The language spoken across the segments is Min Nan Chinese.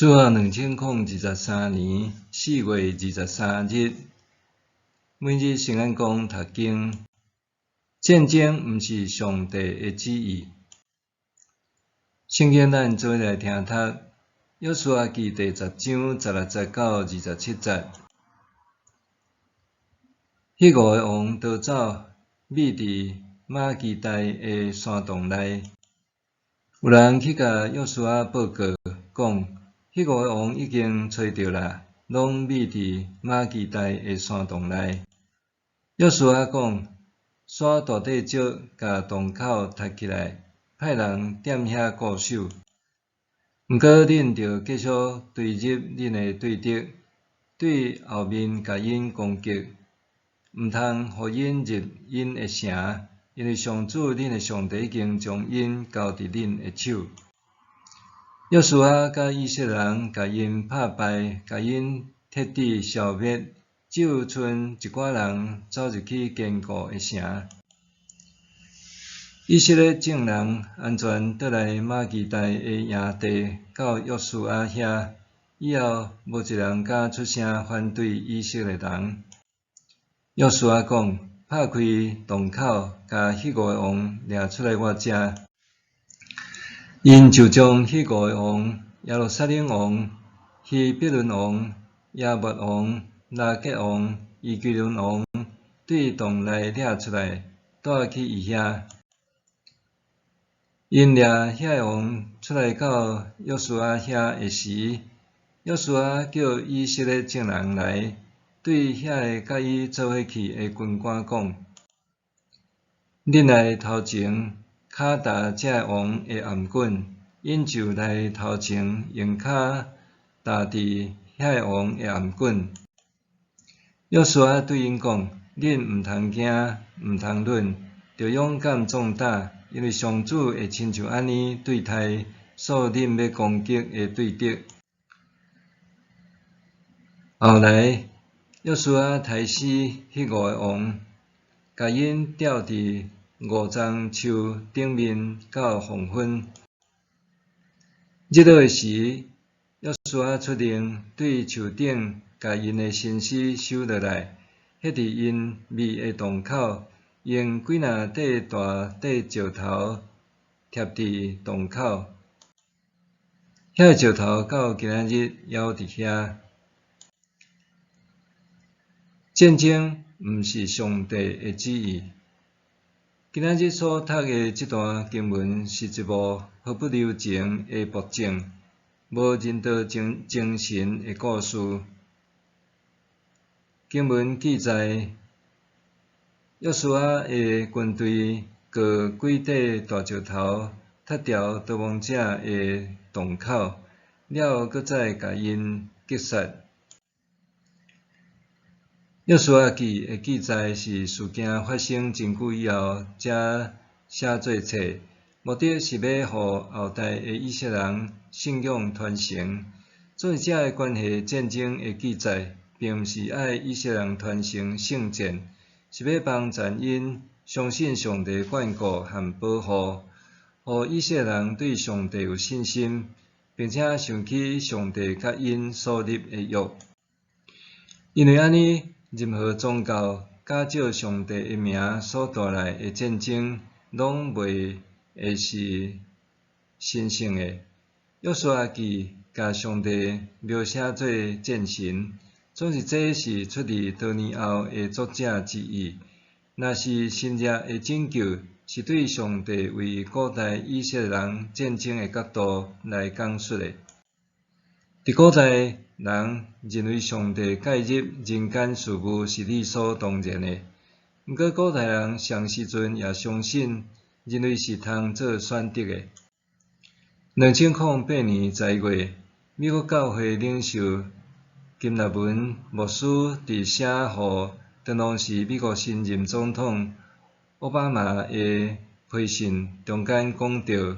主後2023年4月23日，每日聖安講讀經，戰爭毋是上帝的旨意。聖經咱做伙來聽讀，約書亞記第十章十六節到二十七節。彼五个王逃走，覕佇瑪基大的山洞內。有人去共約書亞報告，講：彼五个王已經揣著啦，攏覕佇瑪基大的山洞內。約書亞講：徙大塊石，共洞口塞起來，派人踮遐固守。毋過恁著繼續追入恁的對敵，對後面共𪜶攻擊，毋通予𪜶入𪜶的城，因為上主恁的上帝已經將𪜶交佇恁的手。約書亞佮以色列人共𪜶拍敗，共𪜶徹底消滅，只有賰一寡人走入去堅固的城。以色列眾人安全倒來瑪基大的營地，到約書亞遐，以後無一人敢出聲反對以色列人。約書亞講：拍開洞口，共彼五个王領出來我遮。𪜶就將彼五个王：耶路撒冷王、希伯崙王、亞抹王、拉結王、以革倫王，對洞內領出來，帶去伊遐。𪜶領遐个王出來到約書亞遐的時，約書亞叫以色列眾人來，對遐个佮伊做伙去的軍官講：恁來頭前跤踏這个王的頷頸，𪜶就來頭前用跤踏佇遐個王的頷頸。約書亞對𪜶講：恁毋通驚，毋通忍，著勇敢壯膽，因為上主會親像按呢對待所有恁欲攻擊的對敵。後來，約書亞刣死彼五个王，共𪜶吊佇五樟樹頂面到黃昏。日落的時，約書亞出令，對樹頂共𪜶的身屍收落來，彼佇𪜶覕的洞口，用幾若塊大塊石頭疊佇洞口。遐个石頭到今仔日猶佇遐。戰爭毋是上帝的旨意。今仔日所讀的這段經文是一幕毫不留情的暴政、無人道精神的故事。經文記載，約書亞的軍隊過幾塊大石頭，塞牢逃亡者的洞口，了後閣再共𪜶擊殺。約書亞記的記載是事件發生真久以後才寫做冊，目的是欲予後代的以色列人信仰傳承。總是這个關係戰爭的記載，並毋是愛以色列人傳承聖戰，是欲幫助𪜶相信上帝眷顧和保護，予以色列人對上帝有信心，並且想起上帝佮𪜶所立的約。因為按呢，任何宗教假借上帝的名所帶來的戰爭，攏袂會是神聖的。約書亞記共上帝描寫做戰神，總是這是出自多年後的作者之意。若是神蹟的拯救，是對上帝為古代以色列人戰爭的角度來講述的。佇古代，人認為上帝介入人間事務是理所當然的。毋過古代人啥時陣也相信人類是通做選擇的。2008年11月，美國教會領袖金納文牧師佇寫予當時美國新任總統奧巴馬的批信中間講著，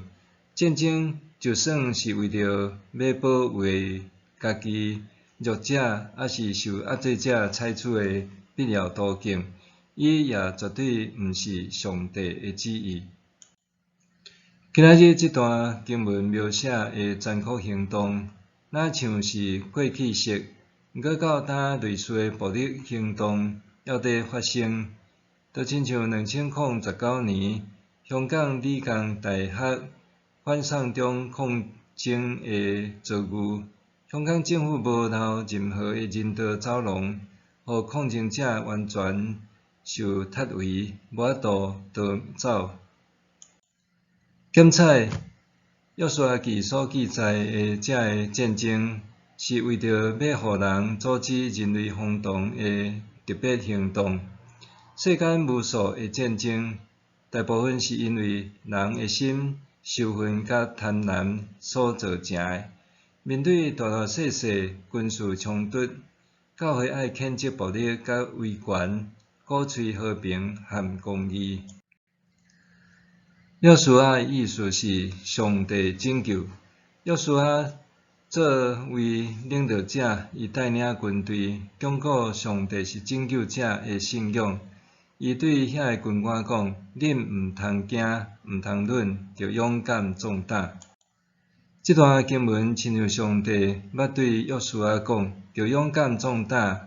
戰爭就算是為著欲保衛家己弱者抑是受壓制者採取的必要途徑，伊也絕對毋是上帝的旨意。今仔日這段經文描寫的殘酷行動，若像是過去式，毋過到今類似的暴力行動猶佇發生，就親像2019年香港理工大學反送中抗爭的遭遇，香港政府無留任何的人道走廊，予抗爭者完全受突圍，無法度逃走。檢採約書亞記所記載的這个戰爭，是為著欲予人阻止人類瘋狂的特別行動。世間無數的戰爭，大部分是因為人的心仇恨佮貪婪所造成的。面對大大細細軍事衝突，教會愛譴責暴力佮威權，鼓吹和平和公義。約書亞的意思是上帝拯救。約書亞作為領導者，伊帶領軍隊，鞏固上帝是拯救者的信仰。伊對遐个軍官講：恁毋通驚，毋通忍，著勇敢壯膽。這段經文親像上帝捌對約書亞講：著勇敢壯膽，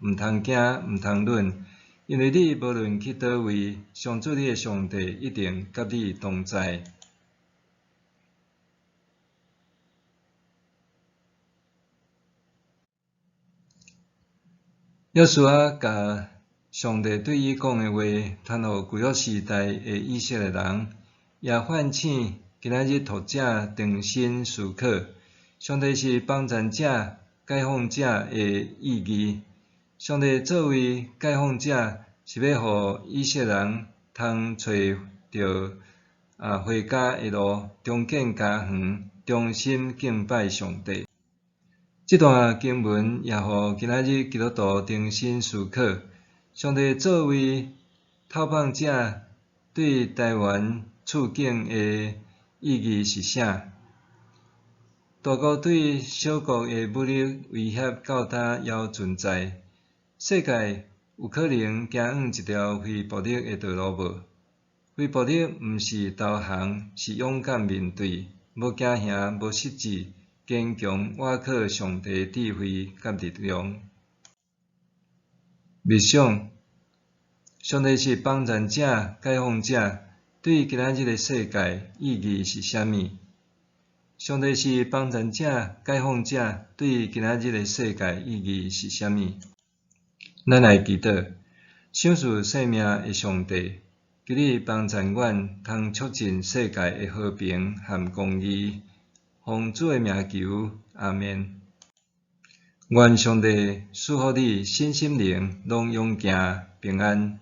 毋通驚，毋通忍。因為你無論去佗位，上主你的上帝一定佮你同在。約書亞共上帝對伊講的話，傳予舊約時代的以色列人，也喚醒今仔日讀者重新思考：上帝是幫贊者、解放者的意義。上帝作為解放者，是欲予以色列人通揣著回家的路，重建家園，重新敬拜上帝。這段經文也予今仔日基督徒重新思考：上帝作為透放者，對台灣處境的意義是啥？大國對小國的武力威脅到今猶存在。世界有可能行往一條非暴力的道路無？非暴力毋是投降，是勇敢面對，無驚嚇，無失志，堅強倚靠上帝智慧佮力量。默想，上帝是幫贊者、解放者，對今仔日的世界意義是啥物？上帝是幫贊者、解放者，對今仔日的世界意義是啥物？咱來祈禱，賞賜生命的上帝，求你幫贊阮，通促進世界的和平和公義。奉主的名求，阿們。願上帝賜福你，身心靈攏勇健平安。